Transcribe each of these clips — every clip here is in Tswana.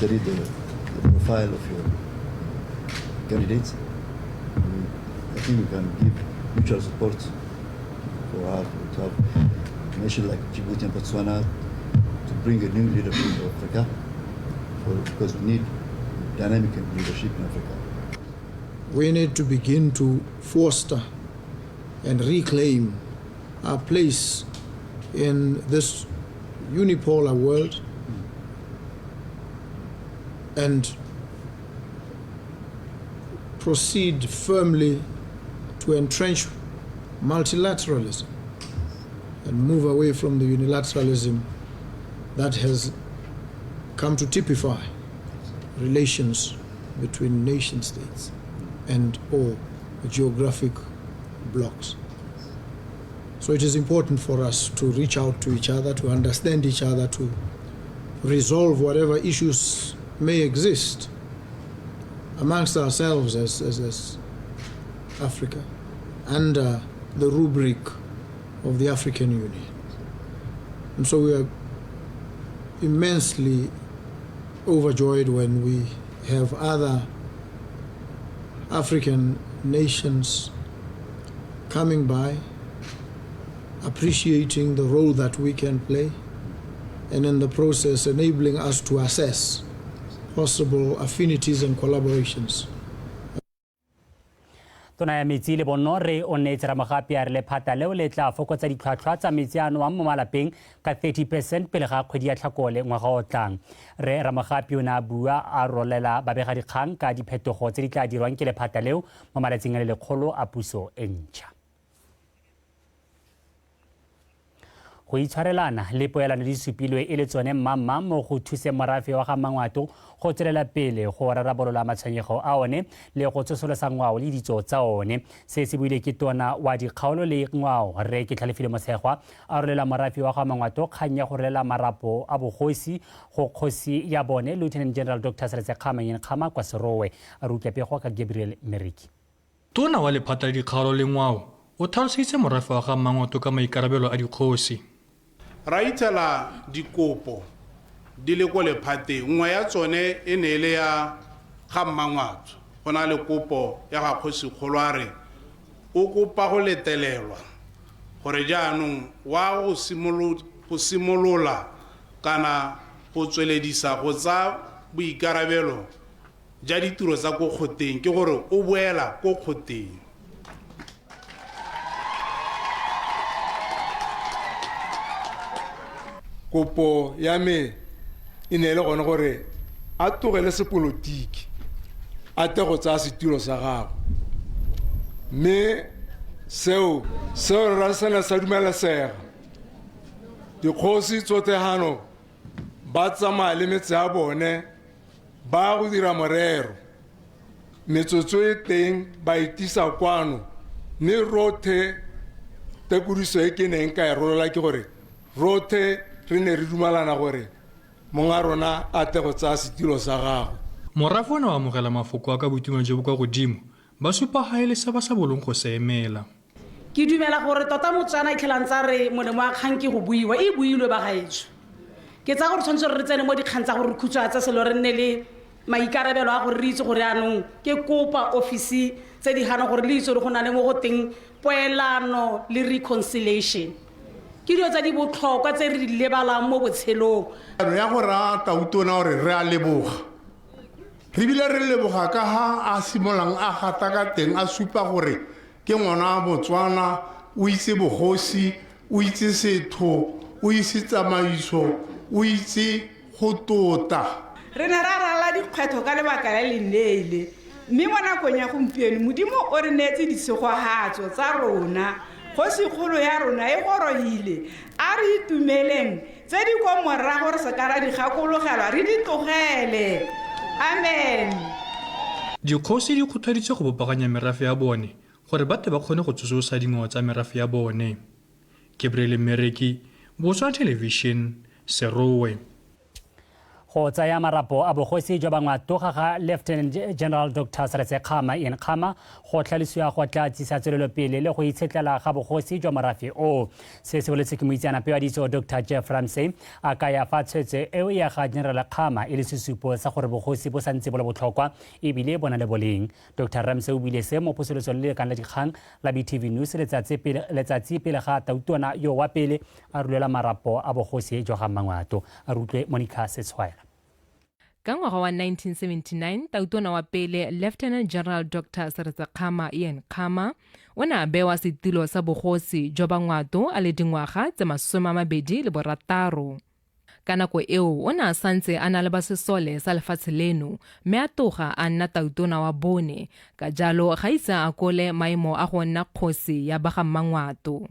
studied the profile of your candidates. I think we can give mutual support for her to have a nation like Djibouti and Botswana to bring a new leadership to Africa, because we need dynamic leadership in Africa. We need to begin to foster and reclaim our place in this unipolar world and proceed firmly to entrench multilateralism and move away from the unilateralism that has come to typify relations between nation states and or geographic blocks. So it is important for us to reach out to each other, to understand each other, to resolve whatever issues may exist amongst ourselves as Africa under the rubric of the African Union. And so we are immensely overjoyed when we have other African nations coming by, appreciating the role that we can play, and in the process enabling us to assess possible affinities and collaborations. Tona ya metsi le bonno re o neetse Ramogapi a re lephata leo le tla fokotsa ditlhwatlhwa tsa metsi a nowang mo malapeng ka 30% pele ga kgwedi ya Tlhakole ngwaga o tlang. Re Ramogapi o ne a bua a rolela babegadikgang ka diphetogo tse di tla dirwang ke lephata leo mo malatsing a le lekgolo a puso e ntšha. Go itshwarelana le poelano di supilwe e le tsone mmamma mo go thuseng morafe wa ga Mangwato go tswelela pele go rarabolola matshwenyego a one le go tsosolosa ngwao le ditso tsa one. Se se buile ke tona wa dikgaolo le ngwao Rre Ketlhalefile Motshegwa a rolela morafe wa ga Mangwato kgang ya go rolela marapo a bogosi go kgosi ya bone Lieutenant General Dr. Seretse Khama Nyen Khama kwa Serowe. A re utlwa pego ka Gabriel Meriki. Tona wa Lephata la Dikgaolo le Ngwao o tlhaloseditse morafe wa ga Mmangoto ka maikarabelo a dikgosi. Ra ithela dikopo di le ko lephateng, nngwe ya tsone e ne e le ya ga Mmangwato. Go na le kopo ya ga Kgosikgolo a re o kopa go letelelwa gore jaanong wa go simolola kana go tsweledisa go tsaya boikarabelo ja ditiro tsa ko kgoteng, ke gore o boela ko kgoteng. Kopo ya me e ne e le gone gore a tlogele sepolotiki a tle go tsaya setilo sa gagwe, mme seo seo rra se ne sa dumelesega. Dikgosi tsotlhe gano ba tsamaya le metse ya bone ba go dira morero, metsotso e teng ba itisa kwano, mme rothe tekodiso e ke neng ka e rolola ke gore rothe re ne re dumalana gore monga rona a tle go tsaya setilo sa gagwe. Morafe o ne wa amogela mafoko a ka boitumelo jo bo kwa godimo, ba supa ga e le se ba sa bolong go se emela. Ke dumela gore tota Motswana e tlhelang tsa re molemo wa kgang ke go buiwa, e builwe bagaetsho. Ke tsaya gore tshwanetse gore re tsene mo dikgang tsa gore re khutshwatse selo re nne le maikarabelo a gore re itse gore anong ke kopa ofisi tse di gana gore le itse gore go na le mo go teng poelano le reconciliation. Ke dilo tse di botlhokwa tse re di lebalang mo botshelong. Ya go raya Tautona gore re a leboga. Re bile re leboga ka ha a simololang a gata ka teng a supa gore ke ngwana wa Botswana, o itse bogosi, o itse setho, o itse tsamaiso, o itse go tota. Re ne ra ralala dikgwetlho ka lebaka la leleele, mme mo nakong ya gompieno Modimo o re neetse ditshegohatso tsa rona. Kgosikgolo ya rona e gorogile. A re itumeleng, tse di ko morago re se ka ra di gakologelwa, re di tlogele. Amen. Dikgosi di kgothaditswe go bopaganya merafe ya bone gore ba tle ba kgone go tsosolosa dingwao tsa merafe ya bone. Gabriel Mmereki, Botswana Television, Serowe. Go tsaya marapo a bogosi jwa Bangwato ga ga Lieutenant General Dr Seretse Khama Ian Khama go tlhalosiwa go tla tsisa tswelelopele le go itshetlela ga bogosi jwa morafe o. Se se boletse ke moitseanape wa ditso Dr Jeff Ramsey, a kaya fa tshwetso eo ya ga General Khama e le sesupo sa gore bogosi bo santse bo le botlhokwa ebile bo na le boleng. Dr Ramsey o buile se mo posolosong le lekang la dikgang la BTV News letsatsi pele ga tautona yo wa pele a rulela marapo a bogosi jwa ga Mmangwato. A rutlwe Monica Setshwaela. Ka ngwaga wa 1979, tautona wa pele Lieutenant General Dr Seretse Khama Ian Khama o ne a bewa setilo sa bogosi jwa Bangwato a le dingwaga tse 26. Ka nako eo o ne a santse a na le ba sesole sa lefatshe leno, mme a toga a nna tautona wa bone, ka jalo ga ise a akole maemo a go nna kgosi ya ba ga Mmangwato.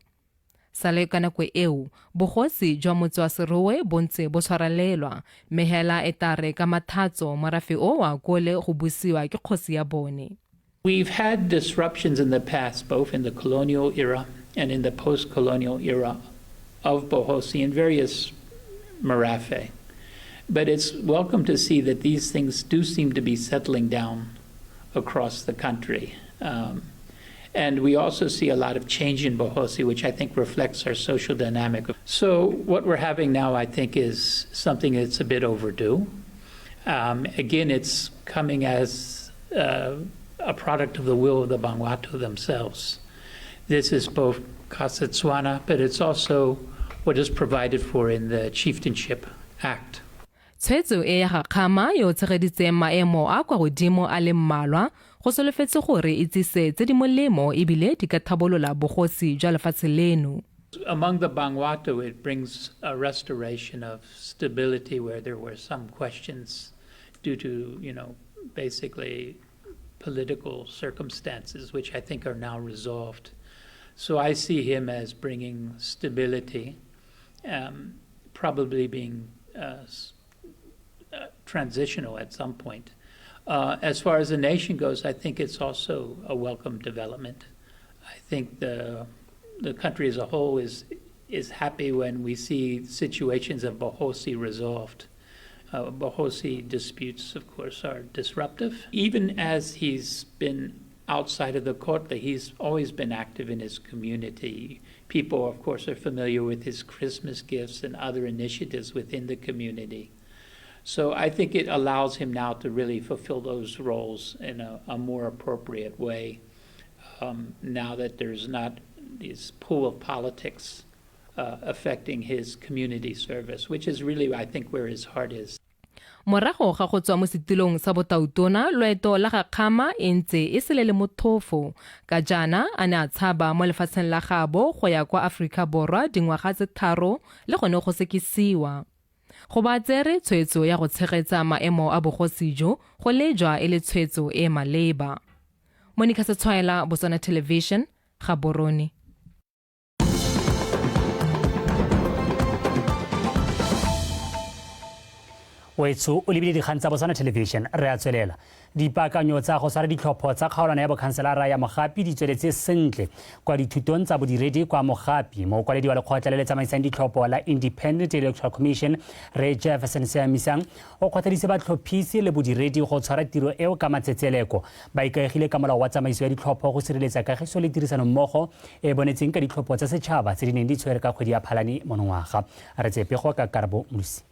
Sale ka nako eo, bogosi jwa motse wa Serowe bo ntse bo tshwarelelwa, mme hela e tare ka mathatso morafe o wa akole go busiwa ke kgosi ya bone. We've had disruptions in the past, both in the colonial era and in the post-colonial era of Bogosi in various merafe. But it's welcome to see that these things do seem to be settling down across the country. And we also see a lot of change in Bogosi, which I think reflects our social dynamic. So what we're having now, I think, is something that's a bit overdue. Again, it's coming as a product of the will of the Bangwato themselves. This is both Kasetswana, but it's also what is provided for in the Chieftainship Act. Tshwetso e ya ga Khama yo tshegeditseng maemo a kwa godimo a le mmalwa go solofetse gore e tsise tse di molemo ebile di ka thabolola bogosi jwa lefatshe leno. Among the Bangwato, it brings a restoration of stability where there were some questions due to, you know, basically political circumstances, which I think are now resolved. So I see him as bringing stability, probably being transitional at some point. As far as the nation goes, I think it's also a welcome development. I think the country as a whole is happy when we see situations of Bogosi resolved. Bogosi disputes, of course, are disruptive. Even as he's been outside of the court, he's always been active in his community. People, of course, are familiar with his Christmas gifts and other initiatives within the community. So I think it allows him now to really fulfill those roles in a more appropriate way, now that there's not this pool of politics affecting his community service, which is really, I think, where his heart is. Morago ga go tswa mo setilong sa botautona, loeto la ga Khama e ntse e se le le mothofo, ka jaana a ne a tshaba mo lefatsheng la gabo go ya kwa Aforika Borwa dingwaga tse 3 le gone go sekisiwa. Go ba tsere tshwetso ya go tshegetsa maemo a bogosi jo go lejwa e le tshwetso e maleba. Monica Setshwaela, Botswana Television, Gaborone. Wetso o lebile dikgang tsa Botswana Television, re a tswelela. Dipaakanyo tsa go tshwara ditlhopho tsa kgaolwana ya bokhanselara ya Mogapi di tsweletse sentle kwa dithutong tsa bodiredi kwa Mogapi. Mokwaledi wa lekgotla le le tsamaisang ditlhopho la Independent Electoral Commission, Re Jefferson Seamisang, o kgothaditse batlhophisi le bodiredi go tshwara tiro eo ka matsetseleko. Ba ikaegile ka molao wa tsamaiso ya ditlhopho go sireletsa kagiso le tirisanommogo e bonetseng ka ditlhopho tsa setšhaba tse di neng di tshwere ka kgwedi ya Phalane monongwaga. Re tsepego ka Karabo Molusi.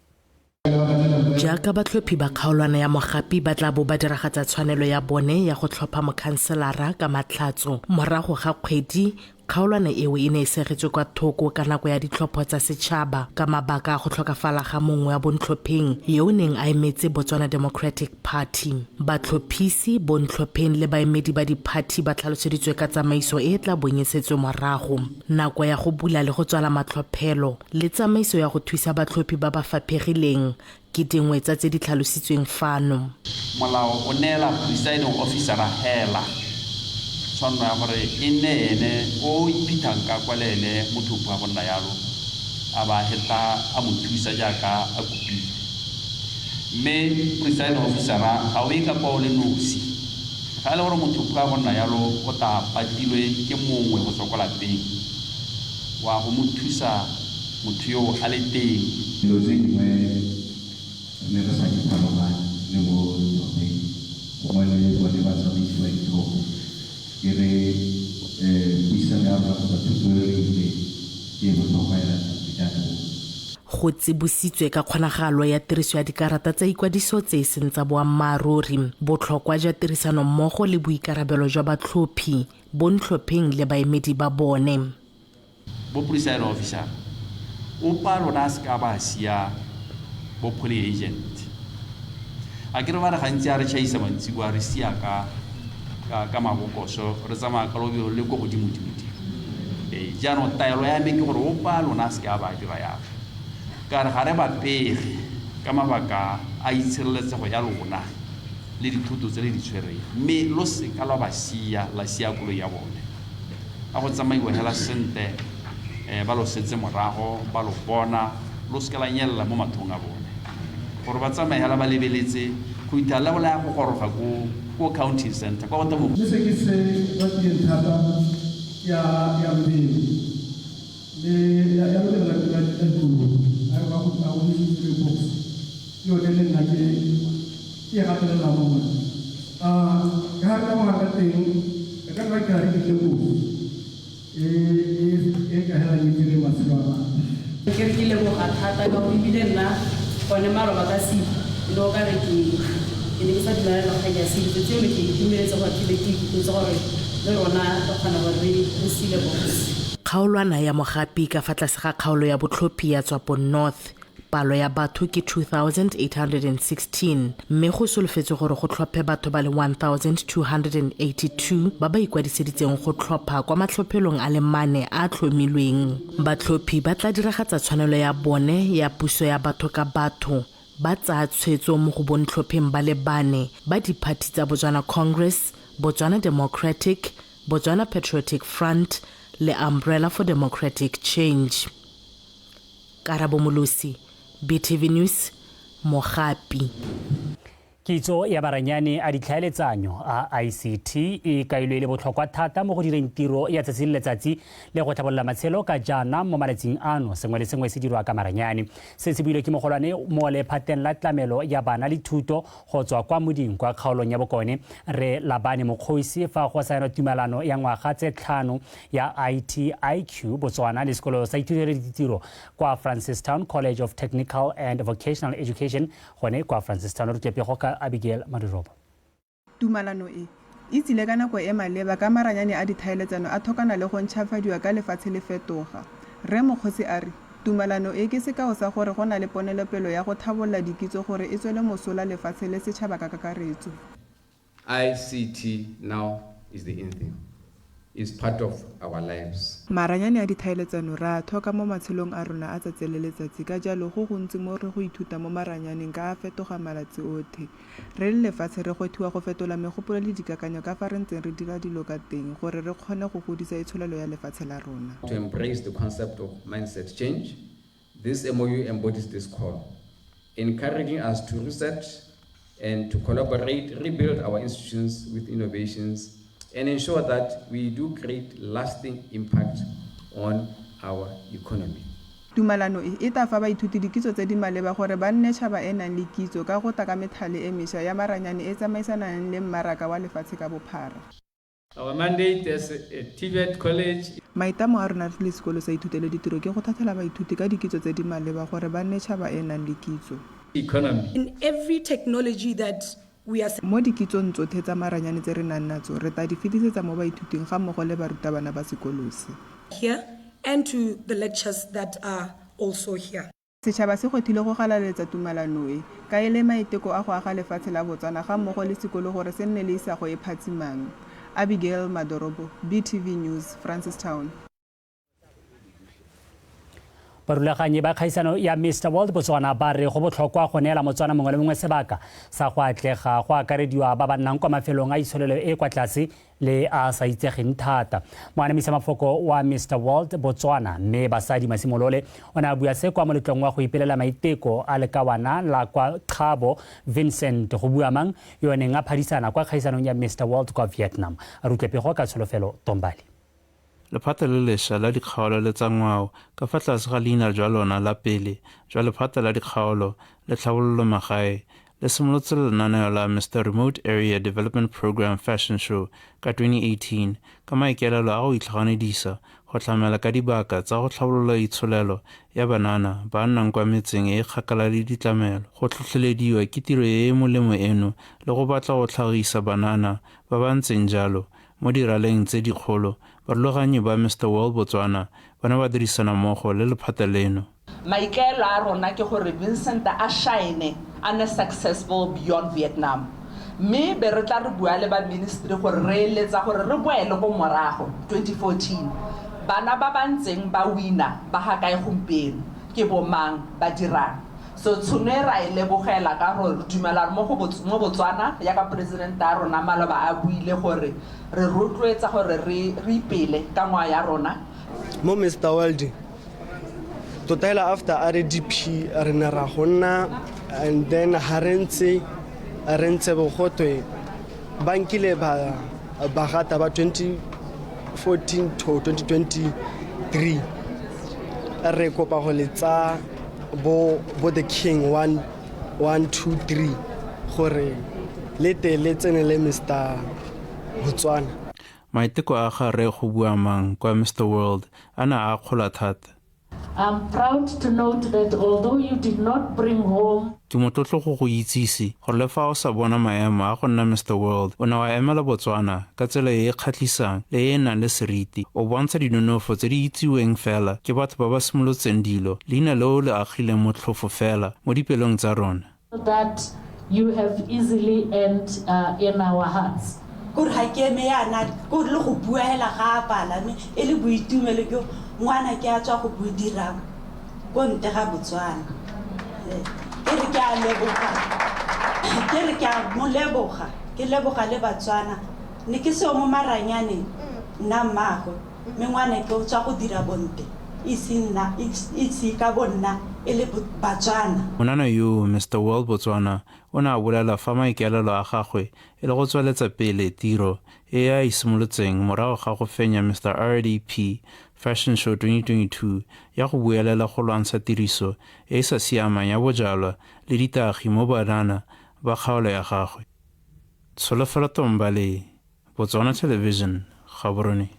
Jaaka batlhophi ba kgaolwana ya Mogapi ba tla bo ba diragatsa tshwanelo ya bone ya go tlhopha mokhanselara ka matlhatso morago ga kgwedi, kgaolwana eo e ne e segetswe kwa thoko ka nako ya ditlhopho tsa setšhaba ka mabaka a go tlhokafala ga mongwe wa bontlhopheng yo o neng a emetse Botswana Democratic Party. Batlhophisi, bontlhopheng le baemedi ba diphathi ba tlhaloseditswe ka tsamaiso e e tla bong e setswe morago, nako ya go bula le go tswala matlhophelo le tsamaiso ya go thusa batlhophi ba ba faphegileng ke dingwe tsa tse di tlhalositsweng fano. Molao o neela presiding officer hela tshwanno ya gore e nne ene o iphithang ka kwa le ene motho wa go nna yalo, a ba heta a mo thusa jaaka a kopile. Mme presiding officer ga o e ka kwa o le nosi, ga e le gore motho wa go nna yalo o tla patilwe ke mongwe go tswa kwa lapeng wa go mo thusa motho yo a le teng. Dilo tse dingwe Ne re sa di tlhaloganye le bo ntlhopheng gongwe le bone ba tsamaisi ba ditlhopho. Ke re puisano ya rona kgotsa thuto e re e ke e botlhokwa hela thata. Ke a leboga. Go tsibositswe ka kgonagalo ya tiriso ya dikarata tsa ikwadiso tse e seng tsa boammaaruri, botlhokwa jwa tirisanommogo le boikarabelo jwa batlhophi, bontlhopheng le baemedi ba bone. Bo presiding officer, opa lona a seka ba sia bo polling agent. A ke re ba re gantsi a re chaisa mantsiboa re sia ka ka ka mabokoso re tsamaya ka lobelo le ko godimo dimo dimo. Ee, jaanong taelo ya me ke gore opa lona a seka ba dira yalo. Ka re ga re ba pege ka mabaka a itshireletsego ya lona le dithoto tse le di tshwereng, mme lo seka lwa ba sia la sia koloi ya bone. A go tsamaiwe hela sente, ba lo setse morago, ba lo bona, lo seka la nyelela mo mathong a bone. Gore ba tsamaye hela ba lebeletse go itha le ya go goroga ko ko counting center kwa go tamo. Mme se ke se ratileng thata ke ya ya lobelo le ya ya lobelo la la la dikoloi a re ba go a go le box ke yone le nna ke ke e gatelela mo mona a ka ga ka mogare ka teng e ka nna ke a re ke kotsi e e e ka helang e dire matshelo a batho. Ke re ke leboga thata ka gore ebile nna gone maloba ka sile ne o ka re ke ke ne ke sa dumelane le kgang ya sile tsatsi leo ke itumeletse gore ke be ke ikutlwetse gore le rona re kgona gore re re sile box. Kgaolwana ya Mogapi ka fa tlase ga kgaolo ya botlhophi ya Tswapong North. Palo ya batho ke 2,816 mme go solofetswe gore go tlhophe batho ba le 1,282 ba ba ikwadiseditseng go tlhopha kwa matlhophelong a le mane a a tlhomilweng. Batlhophi ba tla diragatsa tshwanelo ya bone ya puso ya batho ka batho ba tsaya tshwetso mo go bontlhopheng ba le bane ba diphathi tsa Botswana Congress, Botswana Democratic, Botswana Patriotic Front le Umbrella for Democratic Change. Karabo Molosi, BTV News, Mogapi. Kitso ya maranyane a ditlhaeletsanyo a ICT e kailwe e le botlhokwa thata mo go direng tiro ya tsatsi le letsatsi le go tlhabolola matshelo ka jaana mo malatsing ano sengwe le sengwe se dirwa ka maranyane. Se se builwe ke mogolwane mo lephateng la tlamelo ya bana le thuto go tswa kwa moding kwa kgaolong ya bokone re Labane Mokgoisi fa go saenwa tumalano ya ngwaga tse tlhano ya ITIQ Botswana le sekolo sa ithutelo le ditiro kwa Francistown College of Technical and Vocational Education gone kwa Francistown. Re pego ka Abigail Madurobo. Tumalano e, e tsile ka nako e maleba ka maranyane a dithaeletsano a thokana le go ntšhafadiwa ka lefatshe le fetoga. Rre Mokgosi a re tumalano e ke sekao sa gore go na le ponelopelo ya go thabolola dikitso gore e tswele mosola lefatshe le setšhaba ka kakaretso. ICT now is the in thing, is part of our lives. Maranyane a dithaeletsano re a thoka mo matshelong a rona a tsatsi le letsatsi ka jalo go gontsi mo re go ithuta mo maranyaneng ka a fetoga malatsi othe. Re le lefatshe re gwethiwa go fetola megopolo le dikakanyo ka fa re ntseng re dira dilo ka teng gore re kgone go godisa itsholelo ya lefatshe la rona. To embrace the concept of mindset change, this MOU embodies this call, encouraging us to research and to collaborate, rebuild our institutions with innovations, and ensure that we do create lasting impact on our economy. Tumalano e, e tla fa baithuti dikitso tse di maleba gore ba nne tšhaba e nang le kitso ka go ta ka methale e mešwa ya maranyane e tsamaisanang le mmaraka wa lefatshe ka bophara. Our mandate as a TVET college. Maitamo a rona re le sekolo sa ithutelo ditiro ke go thathela baithuti ka dikitso tse di maleba gore ba nne tšhaba e nang le kitso. Economy. In every technology that we are. Mo dikitsong tsothe tsa maranyane tse re nang natso, re tla di fetisetsa mo baithuting gammogo le barutabana ba sekolo se. Here and to the lectures that are also here. Setšhaba se gwethile go galaletsa tumalano e, ka e le maiteko a go aga lefatshe la Botswana gammogo le sekolo gore se nne le isago e phatsimang. Abigail Madorobo, BTV News, Francistown. Barulaganyi ba kgaisano ya Mr World Botswana ba re go botlhokwa go neela Motswana mongwe le mongwe sebaka sa go atlega go akarediwa ba ba nnang kwa mafelong a itsholelo e kwa tlase le a sa itsegeng thata. Moanamisa mafoko wa Mr World Botswana mme Basadi Masimolole o ne a bua se kwa moletlong wa go ipelela maiteko a lekawana la kwa Qhabo Vincent go bua mang yo neng a phadisana kwa kgaisanong ya Mr World kwa Vietnam. A re utlwe pego ka Tsholofelo Tombali. Lephata le lešwa la Dikgaolo le tsa Ngwao ka fa tlase ga leina jwa lona la pele jwa Lephata la Dikgaolo le Tlhabololo Magae le simolotse lenaneo la Mister Remote Area Development Programme Fashion Show ka 2018 ka maikaelelo a go itlhaganedisa go tlamela ka dibaka tsa go tlhabolola itsholelo ya banana ba nnang kwa metseng e e kgakala le ditlamelo. Go tlhotlhelediwa ke tiro e e molemo eno le go batla go tlhagisa banana ba ba ntseng jalo mo diraleng tse dikgolo, barulaganyi ba Mister World Botswana ba ne ba dirisana mmogo le lephata leno. Maikaelo a rona ke gore Vincent a shine, a nne successful beyond Vietnam. Mme be re tla re bua le ba ministry gore re eletsa gore re boele ko morago 2014, bana ba ba ntseng ba winner ba ga kae gompieno, ke bo mang, ba dirang. So tshono e ra e lebogela ka gore re dumela gore mo go mo Botswana yaka President a rona maloba a buile gore re rotloetsa gore re re ipele ka ngwao ya rona. Mo Mister World tota hela after RDP re ne ra go nna and then ha re ntse re ntse bo gotwe ba nkile ba ba gata ba 2014 to 2023 re kopa go le tsa bo bo the king 1 1 2 3 gore le te le tsene le Mister Botswana. Maiteko a ga Rre Gobuamang kwa Mister World a ne a akgolwa thata. I'm proud to note that although you did not bring home. Ke motlotlo go go itsise gore le fa o sa bona maemo a go nna Mister World, o ne wa emela Botswana ka tsela e e kgatlhisang le e e nang le seriti, o bontsha dinonofo tse di itsiweng fela ke batho ba ba simolotseng dilo, leina le o le agileng motlhofo fela mo dipelong tsa rona. That you have easily earned in our hearts. Kore ga ke eme yana, kore le go bua hela ga a pala, mme e le boitumelo jo ngwana ke a tswa go bo dira ko ntle ga Botswana. Ke re ke a leboga, ke re ke a mo leboga, ke leboga le Batswana. Ne ke seo mo maranyaneng, nna mmaagwe, mme ngwana ke o tswa go dira bonte, e se nna, e se ka bo nna e le Batswana. Monana yoo, Mister World Botswana, o ne a bolela fa maikaelelo a gagwe e le go tsweletsa pele tiro e a e simolotseng morago ga go fenya Mister RDP Fashion Show 2022 ya go buelela go lwantsha tiriso e e sa siamang ya bojalwa le ditagi mo banana ba kgaolo ya gagwe. Tsholofelo Tombale, Botswana Television, Gaborone.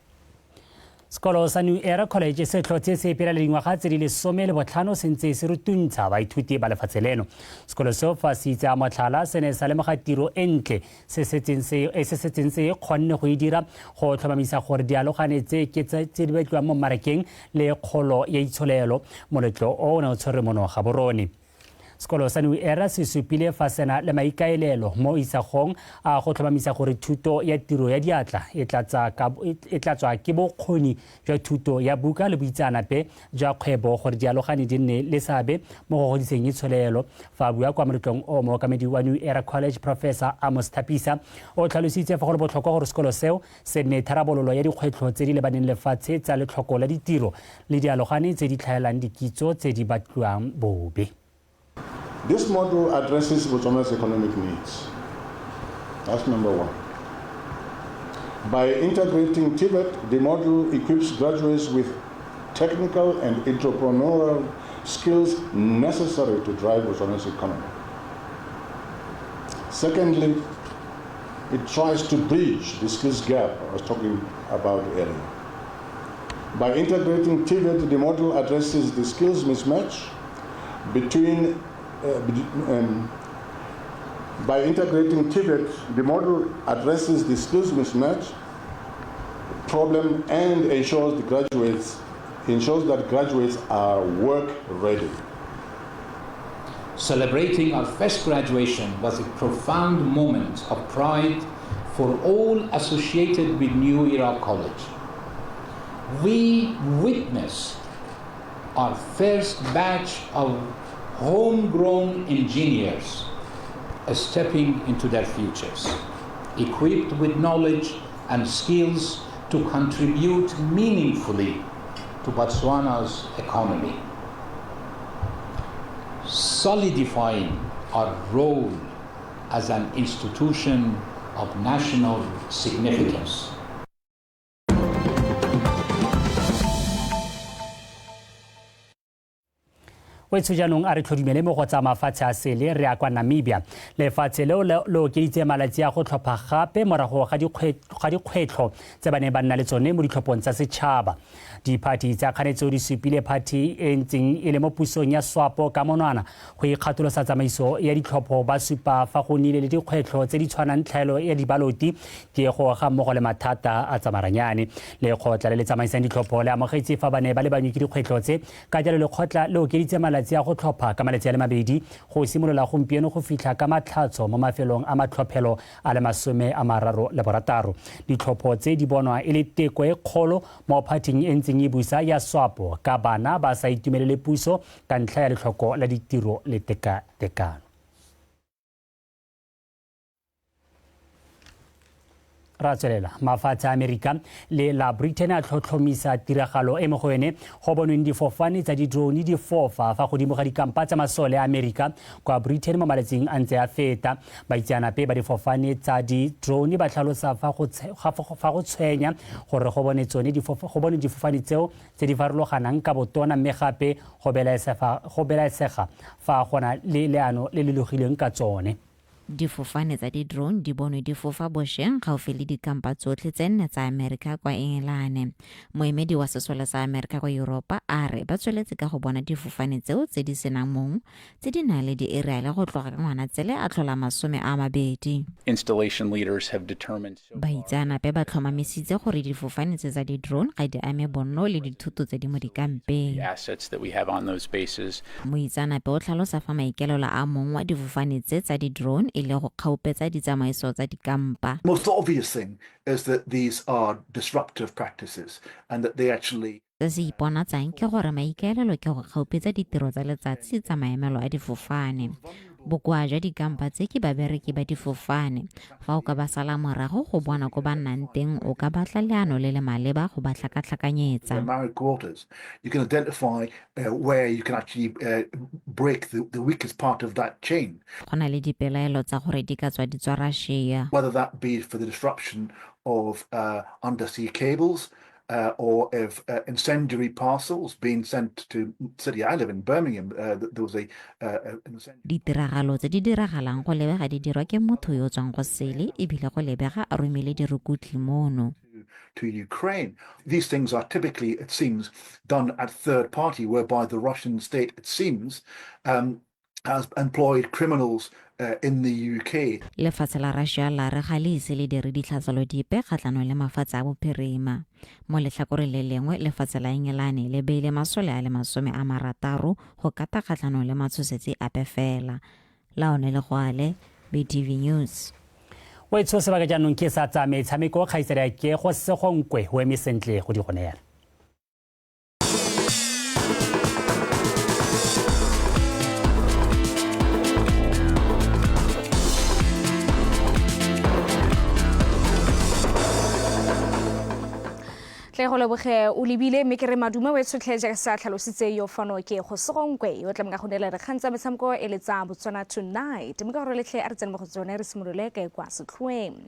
Sekolo sa New Era College se tlhotse se ipela le dingwaga tse di 15 se ntse se rutuntsha baithuti ba lefatshe leno. Sekolo seo fa se itse a motlhala se ne sa lemoga tiro e ntle se setseng se e se setseng se kgonne go e dira go tlhomamisa gore dialogane tse ke tse di batliwang mo mmarakeng le kgolo ya itsholelo. Moletlo o o ne o tshwerwe mono Gaborone. Sekolo sa New Era se supile fa sena le maikaelelo mo isagong a go tlhomamisa gore thuto ya tiro ya diatla e tlatswa ke bokgoni jwa thuto ya buka le boitseanape jwa kgwebo gore dialogane di nne le seabe mo go godiseng itsholelo. Fa a bua kwa moletlong o, mookamedi wa New Era College Professor Amos Thapisa o tlhalositse fa go le botlhokwa gore sekolo seo se nne tharabololo ya dikgwetlho tse di lebaneng lefatshe tsa letlhoko la ditiro le dialogane tse di tlhaelang dikitso tse di batliwang bobe. This model addresses Botswana's economic needs. That's number one. By integrating TVET, the model equips graduates with technical and entrepreneurial skills necessary to drive Botswana's economy. Secondly, it tries to bridge the skills gap I was talking about earlier. By integrating TVET, the model addresses the skills mismatch between by integrating TVET, the model addresses the skills mismatch problem and ensures that graduates are work ready. Celebrating our first graduation was a profound moment of pride for all associated with New Era College. We witnessed our first batch of homegrown engineers stepping into their futures, equipped with knowledge and skills to contribute meaningfully to Botswana's economy, solidifying our role as an institution of national significance. Wetsho jaanong a re tlhodumele mo go tsa mafatshe a sele re ya kwa Namibia. Lefatshe leo le okeditse malatsi a go tlhopha gape morago ga dikgwetlho tse ba neng ba nna le tsone mo ditlhophong tsa setšhaba. Diphathi tsa kganetso di supile phathi e ntseng e le mo pusong ya SWAPO ka monwana go ikgatholosa tsamaiso ya ditlhopho, ba supa fa go nnile le dikgwetlho tse di tshwanang tlhaelo ya dibaloti, tiego ga mmogo le mathata a tsamaranyane. Lekgotla le le tsamaisang ditlhopho le amogetse fa ba ne ba lebanywe ke dikgwetlho tse, ka jalo lekgotla le okeditse malatsi a go tlhopha ka malatsi a le mabedi go simolola gompieno go fitlha ka matlhatso mo mafelong a matlhophelo a le 36. Ditlhopho tse di bonwa e le teko e kgolo mo phathing e ntseng e busa ya SWAPO ka bana ba sa itumelele puso ka ntlha ya letlhoko la ditiro le tekatekano. Ra tswelela, mafatshe a Amerika le la Britain a tlhotlhomisa tiragalo e mo go yone go bonweng difofane tsa di-drone di fofa fa godimo ga dikampa tsa masole a Amerika kwa Britain mo malatsing a ntse a feta. Baitseanape ba difofane tsa di-drone ba tlhalosa fa go tshwenya gore go bone difofane tseo tse di farologanang ka botona, mme gape go belaesega fa gona le leano le le logilweng ka tsone. Difofane tsa di-drone di bonwe di fofa bošeng gaufi le dikampa tsotlhe tse nne tsa Amerika kwa Engelane. Moemedi wa sesole sa Amerika kwa Yuropa a re ba tsweletse ka go bona difofane tseo tse di senang mong tse di nang le di-aerial go tloga ka Ngwanatsele a tlhola 20. Installation leaders have determined Baitseanape ba tlhomamisitse gore difofane tse tsa di-drone ga di ame bonno le dithoto tse di mo dikampeng. the assets that we have on those bases. Moitseanape o tlhalosa fa maikaelelo a mong wa difofane tse tsa di-drone e le go kgaupetsa ditsamaiso tsa dikampa. Most obvious thing is that these are disruptive practices and that they actually Se se iponatsang ke gore maikaelelo ke go kgaupetsa ditiro tsa letsatsi tsa maemelo a difofane. Bokoa jwa dikampa tse ke babereki ba difofane. Fa o ka ba sala morago go bona ko ba nnang teng, o ka batla leano le le maleba go ba tlhakatlhakanyetsa. The married quarters, you can identify where you can actually break the weakest part of that chain. Go na le dipelaelo tsa gore di ka tswa di tswa Russia. Whether that be for the disruption of undersea cables, or if incendiary parcels being sent to city I live in, Birmingham, there was a Ditiragalo tse di diragalang go lebega di dirwa ke motho yo o tswang go sele, ebile go lebega a romile dirukutli mono. To Ukraine. These things are typically, it seems, done at third party, whereby the Russian state, it seems, has employed criminals in the UK. Lefatshe la Russia la re ga le ise le dire ditlhatselo dipe kgatlhanong le mafatshe a bophirima. Mo letlhakoreng le lengwe, lefatshe la Engelane le beile masole a le 60 go kata kgatlhanong le matshosetsi ape fela. Laone le Goale, BTV News. Wetsho sebaka jaanong ke sa tsa metshameko, kgaitsadi ke go segonkwe o eme sentle go di go neela. Tle go leboge o lebile mme ke re madume o e tshotlhe jaaka sa tlhalositse yo fano ke go segonkwe yo tla ka go neela dikgang tsa metshameko e le tsa Botswana Tonight, mme ka gore letlhe a re tsene mo go tsone re simolole ka kwa setlhoeng.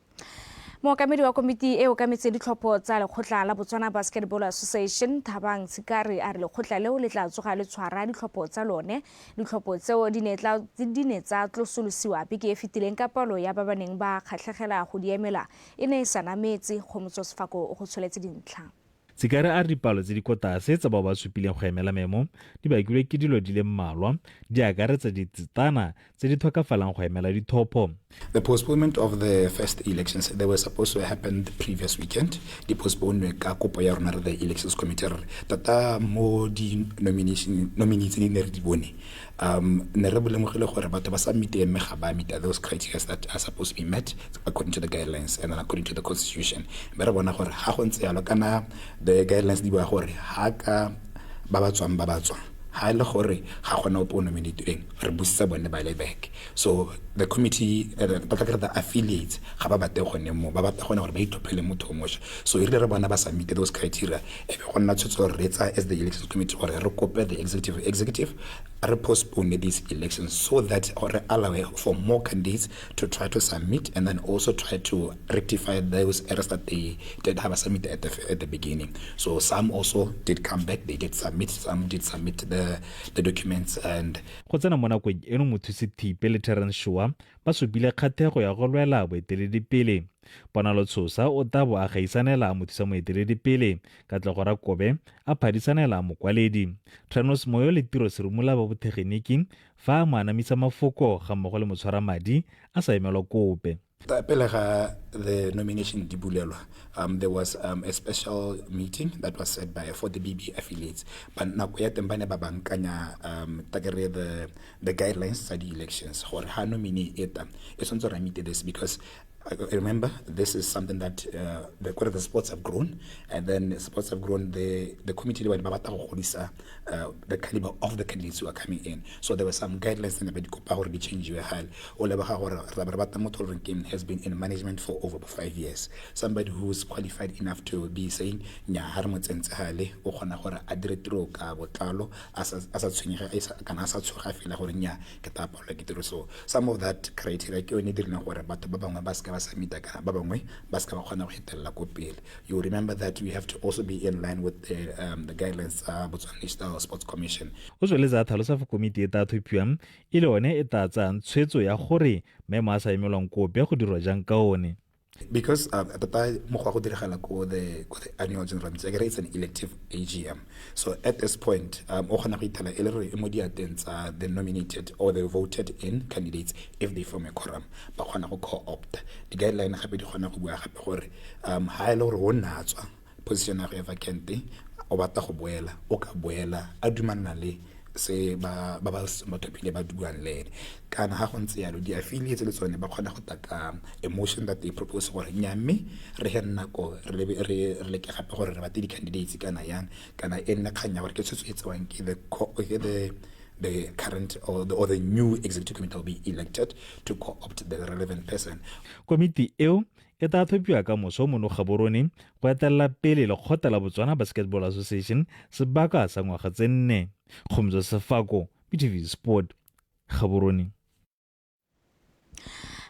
Mookamedi wa komiti e okametse ditlhopho tsa lekgotla la Botswana Basketball Association Thabang Tshikare a re lekgotla leo le tla tsoga le tshwara ditlhopho tsa lone. Ditlhopho tseo di ne tsa tlosolosiwa beke e fetileng ka palo ya ba ba neng ba kgatlhegela go di emela e ne e sa nametse. Kgomotso Sefako o go tsholetse dintlha. Tshikare a re dipalo tse di ko tlase tsa bao ba supileng go emela memo di bakilwe ke dilo di le mmalwa, di akaretsa ditsetana tse di tlhokafalang go emela dithopo. The postponement of the first elections, they were supposed to happen the previous weekend. Di postponed ka kopo ya rona re the elections committee re tata mo di nomination nominees di ne re di bone. Ne re lemogile gore batho ba submit mme ga ba meet those criteria that are supposed to be met according to the guidelines and then according to the constitution. Mme re bona gore ga go ntse yalo kana the guidelines di bua gore ha ka ba ba tswang ba ba tswa, ha e le gore ga gona ope o nominatilweng, re busetsa bone ba le back. So the committee, the affiliates ga ba batle gone mo, ba batla gone gore ba itlhophele motho o mošwa. So e rile re bona ba submit those criteria, e be go nna tshwetso gore re tsaya as the elections committee gore re kope the executive re postpone these elections so that re allow for more candidates to try to submit and then also try to rectify those errors that they did have a submit at the beginning. So some also did come back, they did submit, some did submit the the documents and Go tsena mo nakong eno Mothusi Thipe le Terence Shoa ba supile kgathego ya go lwela boeteledipele. Ponalo Tshosa o tla bo a gaisanela mothusa moeteledipele, Katlego Rakobe a phadisanela mokwaledi, Tranos Moyo le Tiro Serumula ba botegeniki fa a mo anamisa mafoko ga mmogo le motshwaramadi a sa emelwa kope. Pele ga the nomination di bulelwa, there was a special meeting that was set by for the BB affiliates. Ba nako ya teng ba ne ba bankanya takere the guidelines tsa di-elections gore ha nominee e tla e tshwanetse gore a meet this, because remember, this is something that the sports have grown, and then the sports have grown, the committee ba batla go godisa the caliber of the candidates who are coming in. So there were some guidelines that ba di kopa gore di change-iwe gale. O leboga gore re tla be re batla motho o reng ke has been in management for over 5 years, somebody who is qualified enough to be saying nya ha re mo tsentse gale o kgona gore a dire tiro ka botlalo a sa tshwenyege kana a sa tshoga fela gore nya ke tla palelwa ke tiro. So some of that criteria ke yone e dirileng gore batho ba bangwe ba seka ba submit-a kana ba bangwe ba seka ba kgona go fetelela ko pele. You remember that we have to also be in line with the guidelines tsa Botswana National Sports Commission. O tsweletse a tlhalosa fa komiti e tla thophiwang e le one e tla tsayang tshwetso ya gore maemo a sa emelwang kope go dirwa jang ka one. Because tota mokgwa go diragala ko the annual general meeting, akere it's an elective AGM. So at this point, o kgona go ithela e le gore e mo diateng tsa the nominated or the voted in candidates. If they form a quorum, ba kgona go co-opt. Di-guideline gape di kgona go bua gape gore ha e le gore o nna tswa position ya go e vacant, o batla go boela, o ka boela a dumalana le se ba ba ba thopile ba buang le ene. Kana ha go ntse yalo, di-affiliates le tsone ba kgona go taka a motion that they propose gore nya mme re he nako re leke gape gore re batle di-candidates kana yang, kana e nne kgang ya gore ke tshwetso e tsewang ke the current or the new executive committee will be elected to co-opt the relevant person. Komiti eo e tla thophiwa ka moso mono Gaborone go etelela pele lekgotla la Botswana Basketball Association sebaka sa ngwaga tse 4. Kgomotso Sefako, BTV Sport, Gaborone.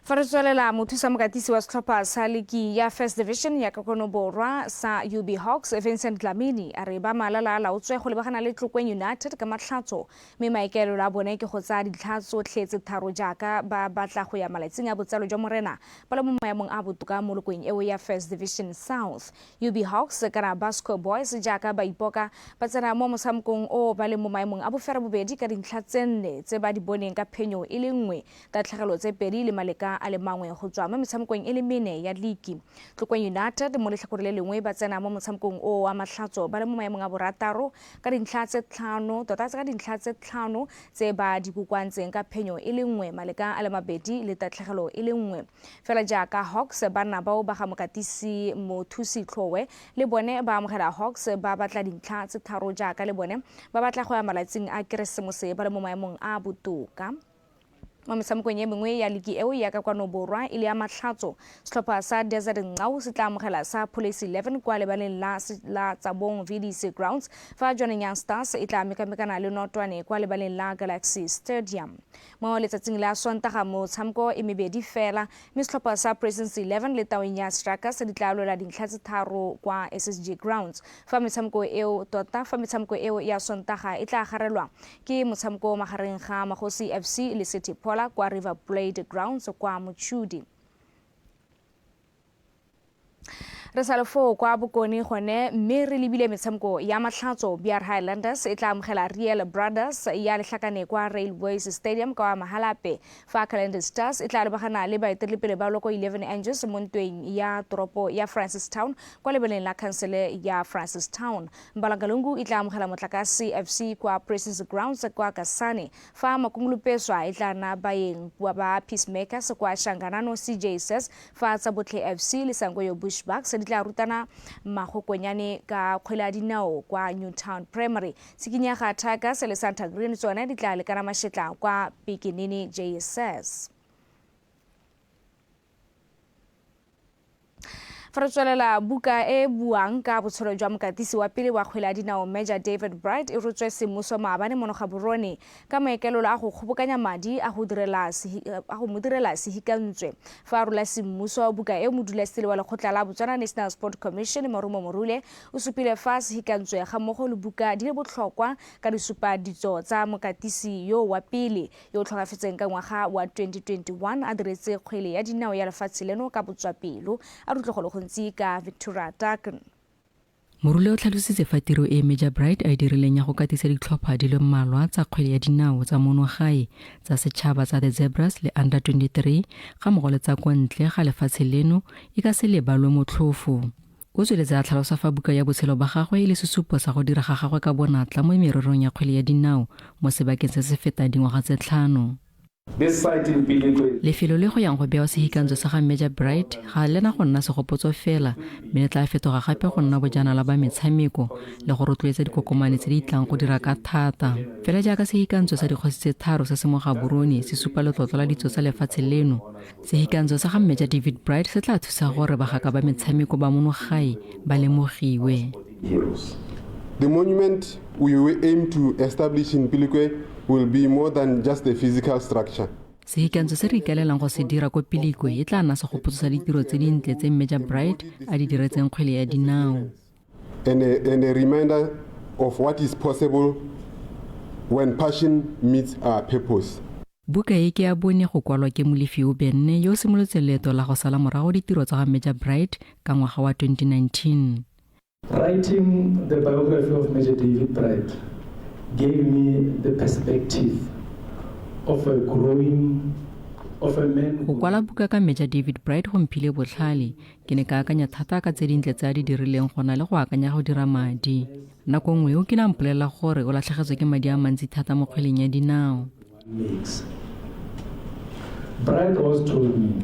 Fa re tswelela, mothusa mokatisi wa setlhopha sa liki ya First Division ya Kakono Borwa sa UB Hawks, Vincent Dlamini, a re ba malala a laotswe go lebagana le Tlokweng United ka matlhatso, mme maikaelelo a bone ke go tsaya ditlha tsotlhe tse tharo jaaka ba batla go ya malatsing a botsalo jwa morena ba le mo maemong a botoka mo lokong eo ya First Division South. UB Hawks kana Basco Boys jaaka ba ipoka ba tsena mo motshamekong o ba leng mo maemong a bofera bobedi ka dintlha tse 4 tse ba di boneng ka phenyo e le 1, tatlhegelo tse 2 le maleka a le mangwe go tswa mo metshamekong e le mene ya liki. Tlokweng United mo letlhakore le lengwe ba tsena mo motshamekong o wa matlhatso ba le mo maemong a borataro ka dintlha tse 5, tota ka dintlha tse 5 tse ba di kokoantseng ka phenyo e le 1, maleka a le mabedi le tatlhegelo e le 1. Fela jaaka Hawks, banna bao ba ga mokatisi Mothusi Tlhowe le bone ba amogela Hawks ba batla dintlha tse 3 jaaka le bone ba batla go ya malatsing a Keresemose ba le mo maemong a botoka. Mo metshamekong e mengwe ya liki eo ya ka kwano borwa e le ya matlhatso, setlhopha sa Desert Nqau se tla amogela sa Police 11 kwa lebaleng la Tsabong VDC Grounds, fa Jwaneng Young Stars e tla mekamekana le Notwane kwa lebaleng la Galaxy Stadium. Mo letsatsing la Sontaga motshameko e mebedi fela, mme setlhopha sa Prisons 11 le Taung ya Strikers di tla lwela dintlha tse 3 kwa SSG Grounds. Fa metshameko eo tota, fa metshameko eo ya Sontaga e tla garelwa ke motshameko magareng ga Magosi FC le City Pola kwa River Blade Grounds kwa Mochudi. Re sa le foo kwa Bokone gone, mme re lebile metshameko ya matlhatso. BR Highlanders e tla amogela Real Brothers ya Letlhakane kwa Railways Stadium kwa Mahalape, fa Calendar Stars e tla lebagana le baeteledipele ba Loko 11 Angels mo ntweng ya toropo ya Francistown kwa lebaleng la khansele ya Francistown. Mbalangalungu e tla amogela Motlakase FC kwa Prisons Grounds kwa Kasane, fa Makungulupeswa e tla nna baeng ba Peacemakers kwa Shanganano CJSS, fa Tsabotlhe FC le Sangoyo Bushbucks di tla rutana magokonyane ka kgwele ya dinao kwa Newtown Primary. Tshikinyaga Tigers le Santa Green tsone di tla lekana mashetla kwa Pikinini JSS. Fa re tswelela, buka e buang ka botshelo jwa mokatisi wa pele wa kgwele ya dinao Major David Bright e rotswe semmuso maabane mono Gaborone ka maikaelelo a go kgobokanya madi a go mo direla sehikantswe. Fa a rola semmuso buka e, modulasetilo wa lekgotla la Botswana National Sport Commission Marumo Morule o supile fa sehikantswe ga mmogo le buka di le botlhokwa ka di supa ditso tsa mokatisi yo wa pele yo o tlhokafetseng ka ngwaga wa 2021 a diretse kgwele ya dinao ya lefatshe leno ka botswapelo. A re utlwe go le gontsi ka Victoria Daken. Morule o tlhalositse fa tiro e Major Bright a e dirileng ya go katisa ditlhopha di le mmalwa tsa kgwele ya dinao tsa mono gae tsa setšhaba tsa The Zebras le Under 23 ga mmogo le tsa kwa ntle ga lefatshe leno e ka se lebalwe motlhofo. O tsweletse a tlhalosa fa buka ya botshelo ba gagwe e le sesupo sa go dira ga gagwe ka bonatla mo mererong ya kgwele ya dinao mo sebakeng se se fetang dingwaga tse 5. Lefelo le go yang go bewa sehikantswe sa ga Major Bright ga le na go nna segopotso fela, mme le tla fetoga gape go nna bojanala ba metshameko le go rotloetsa dikokomane tse di tlang go dira ka thata. Fela jaaka sehikantswe sa dikgosi tse 3 se se mo Gaborone se supa letlotlo la ditso tsa lefatshe leno, sehikantswe sa ga Major David Bright se tla thusa gore bagaka ba metshameko ba mono gae ba lemogiwe. The monument we aim to establish in Pilikwe will be more than just a physical structure. Sehikantswe se re ikaelelang go se dira ko Pilikwe e tla nna segopotso sa ditiro tse dintle tse Major Bright a di diretseng kgwele ya dinao. And a reminder of what is possible when passion meets our purpose. Buka e ke ya bone go kwalwa ke Molefi Obenne yo o simolotseng leeto la go sala morago ditiro tsa ga Major Bright ka ngwaga wa 2019. Writing the biography of Major David Bright gave me the perspective of a growing, of a man. Go kwala buka ka Major David Bright go mphile botlhale. Ke ne ka akanya thata ka tse dintle tse a di dirileng go na le go akanya go dira madi. Nako nngwe o kile a mpolelela gore o latlhegetswe ke madi a mantsi thata mo kgweleng ya dinao. Bright always told me,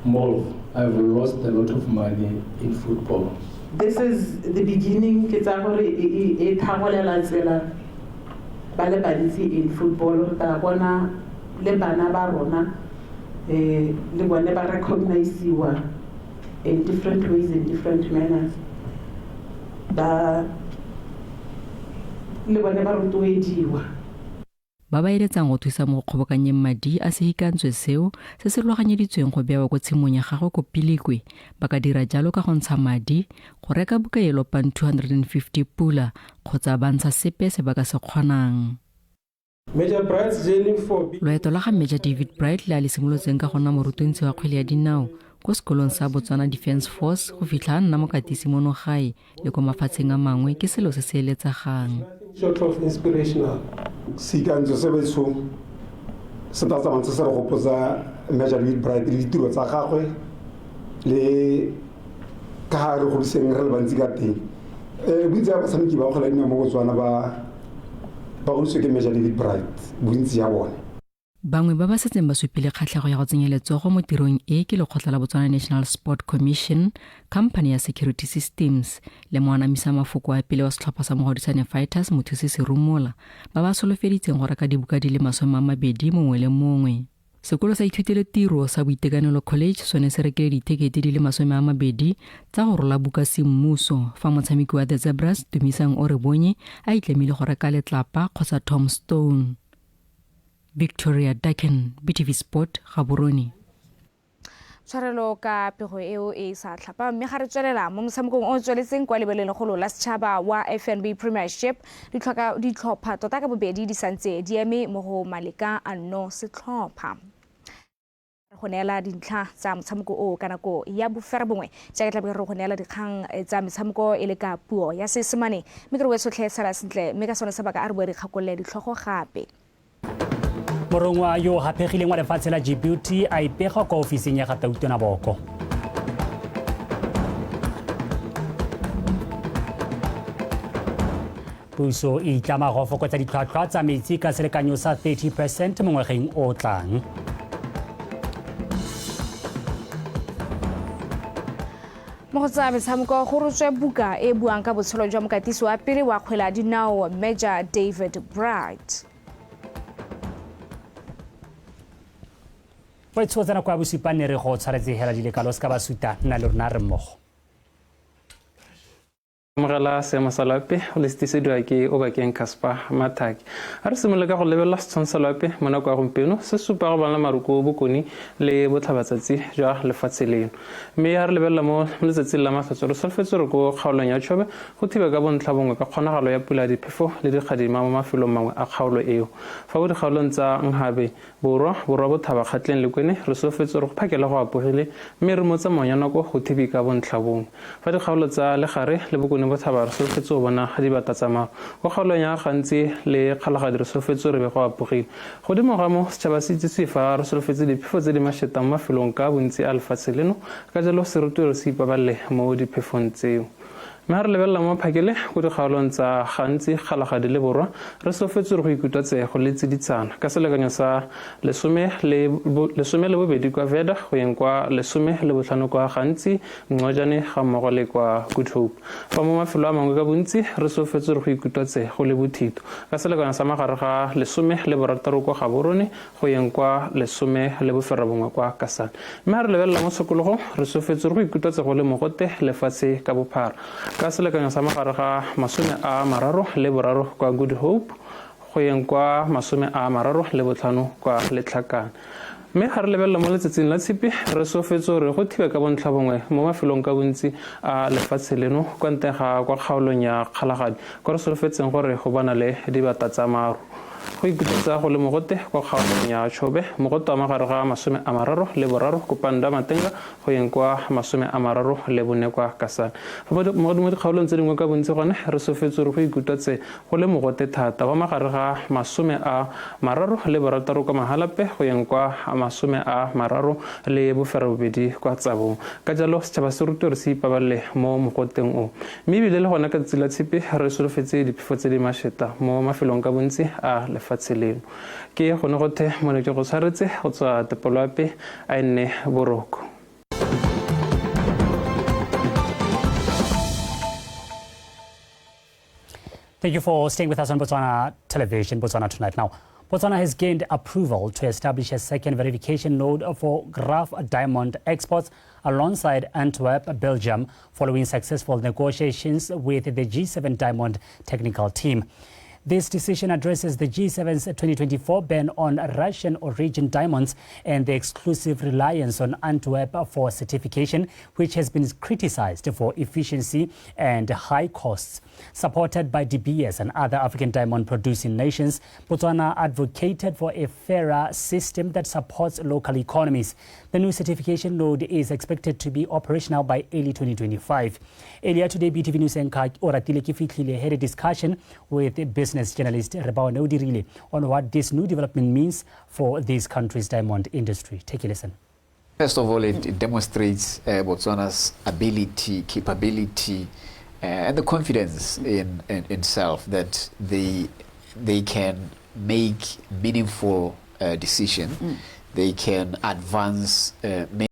Molf, I've lost a lot of money in football. This is the beginning, ke tsa gore e thagolela tsela ba le bantsi in football, re tla bona le bana ba rona le bone ba recognize-iwa in different ways, in different manners. Ba le bone ba rotloediwa. Ba ba eletsang go thusa mo go kgobokanyeng madi a sehikantswe seo se se rulaganyeditsweng go bewa ko tshimong ya gagwe ko Pilikwe ba ka dira jalo ka go ntsha madi go reka buka e lopang 250 pula kgotsa ba ntsha sepe se ba ka se kgonang. Loeto la ga Major David Bright le a le simolotseng ka go nna morutuntsi wa kgwele ya dinao ko sekolong sa Botswana Defence Force go fitlha a nna mokatisi mono gae le ko mafatsheng a mangwe ke selo se se eletsegang. Short of inspirational. Sehikantswe se betsho se tla tsamaya se re gopotsa Major David Bright le ditiro tsa gagwe le ka ga re godiseng re le bantsi ka teng. Bontsi ba batshameki ba kgwele ya dinao mo Botswana ba godisitswe ke Major David Bright, bontsi ya bone. Bangwe ba ba setseng ba supile kgatlhego ya go tsenya letsogo mo tirong e ke lekgotla la Botswana National Sport Commission, Company ya Security Systems le moanamisa mafoko a pele wa setlhopha sa Mogoditshane Fighters Mothusi Serumola ba ba solofeditseng go reka dibuka di le 20 mongwe le mongwe. Sekolo sa ithutelo tiro sa Boitekanelo College sone se rekile dithekete di le 20 tsa go rola buka semmuso fa motshameki wa The Zebras Tumisang Orebonye a itlamile go reka letlapa kgotsa Tom Stone. Victoria Daken, BTV Sport, Gaborone. Tshwarelo ka pego eo e sa tlhapa, mme ga re tswelela mo motshamekong o tsweletseng kwa lebeleng legolo la setšhaba wa FNB Premiership, ditlhopha tota ka bobedi di santse di eme mo go maleka a nno setlhopha. Go neela dintlha tsa motshameko o ka nako ya 9:30 jaaka tla be re go neela dikgang tsa metshameko e le ka puo ya Seesemane, mme ke re tsotlhe sala sentle, mme ka sone sebaka a re boe re kgakolole ditlhogo gape. Morongwa yo haphegileng wa lefatshe la Djibouti a ipega kwa ofising ya ga Tautona Boko. Puso e itlama go fokotsa ditlhwatlhwa tsa metsi ka selekanyo sa 30% mo ngwageng o tlang. Mo go tsa metshameko go rotswe buka e buang ka botshelo jwa mokatisi wa pele wa kgwele ya dinao Major David Bright. Go tshotsa nako ya bosupa ne re go tshwaretse hela di le kalo se ka ba suta nna le rona re mmogo. Amogela seemo sa loapi go le setisediwa ke Obakeng Casper Mathake. A re simolole ka go lebelela setshwantsho sa loapi mo nako ya gompieno se supa go bona maru ko bokone le botlhabatsatsi jwa lefatshe leno. Mme ha re lebelela mo letsatsing la matlhatso re solofetse gore ko kgaolong ya Chobe go thibe ka bontlha bongwe ka kgonagalo ya pula ya diphefo le dikgadima mo mafelong mangwe a kgaolo eo. Fa ko dikgaolong tsa Nhabe, Borwa, Borwa Bothaba, Kgatleng le Kwene re solofetse gore go phakele go apogile mme re mo tsamaong ya nako go thibe ka bontlha bongwe. Fa dikgaolo tsa Legare le Bokone Bothaba re solofetse go bona dibata tsa maru. Ko kgaolong ya Gantsi le Kgalagadi re solofetse gore be go apogile. Godimo ga mo, setšhaba se itsisiwe fa re solofetse diphefo tse di mašeta mo mafelong ka bontsi a lefatshe leno, ka jalo se rutiwe gore se ipabalele mo diphefong tseo. Mme ha re lebelela mo maphakele ko dikgaolong tsa Gantsi, Kgalagadi le Borwa, re solofetse gore go ikutlwa tsego le tsiditsana ka selekanyo sa 12 kwa Veda go yeng kwa 15 kwa Gantsi, Ncojane ga mmogo le kwa Good Hope. Fa mo mafelo a mangwe ka bontsi re solofetse gore go ikutlwa tsego le bothito ka selekanyo sa magare ga 16 kwa Gaborone go yeng kwa 19 kwa Kasane. Mme ha re lebelela mo tshokologong, re solofetse gore go ikutlwa tsego le mogote lefatshe ka bophara ka selekanyo sa magare ga 33 kwa Good Hope go yeng kwa 35 kwa Letlhakane. Mme ga re lebelela mo letsatsing la tshipi, re solofetse gore go thibe ka bontlha bongwe mo mafelong ka bontsi a lefatshe leno kwa ntle ga kwa kgaolong ya Kgalagadi, kwa re solofetseng gore go bona le dibata tsa maru. Go ikutlwetsa go le mogote kwa kgaolong ya Chobe, mogote wa magare ga 33 ko Panda Matenga go yeng kwa 34 kwa Kasane. Fa mo dikgaolong tse dingwe ka bontsi gone re solofetse gore go ikutlwetse go le mogote thata wa magare ga 36 kwa Mahalape go yeng kwa 38 kwa Tsabong. Ka jalo setšhaba se rutiwe gore se ipabalele mo mogoteng o. Mme ebile le gona ka tsatsi la tshipi re solofetse diphefo tse di mašeta mo mafelong ka bontsi a lefatshe leno. Ke gone gothe mo ne ke go tshwaretse go tswa Tepoloape a e nne boroko. Thank you for staying with us on Botswana Television, Botswana Tonight. Now, Botswana has gained approval to establish a second verification node for rough diamond exports alongside Antwerp, Belgium, following successful negotiations with the G7 Diamond technical team. This decision addresses the G7's 2024 ban on Russian origin diamonds and the exclusive reliance on Antwerp for certification, which has been criticized for efficiency and high costs. Supported by De Beers and other African diamond producing nations, Botswana advocated for a fairer system that supports local economies. The new certification node is expected to be operational by early 2025. Earlier today, BTV News anchor Oratile Kefihlile had a discussion with business journalist Rebaone Odirile on what this new development means for this country's diamond industry. Take a listen. First of all, it demonstrates Botswana's ability, capability, and the confidence in self that they can make meaningful decision. They can advance many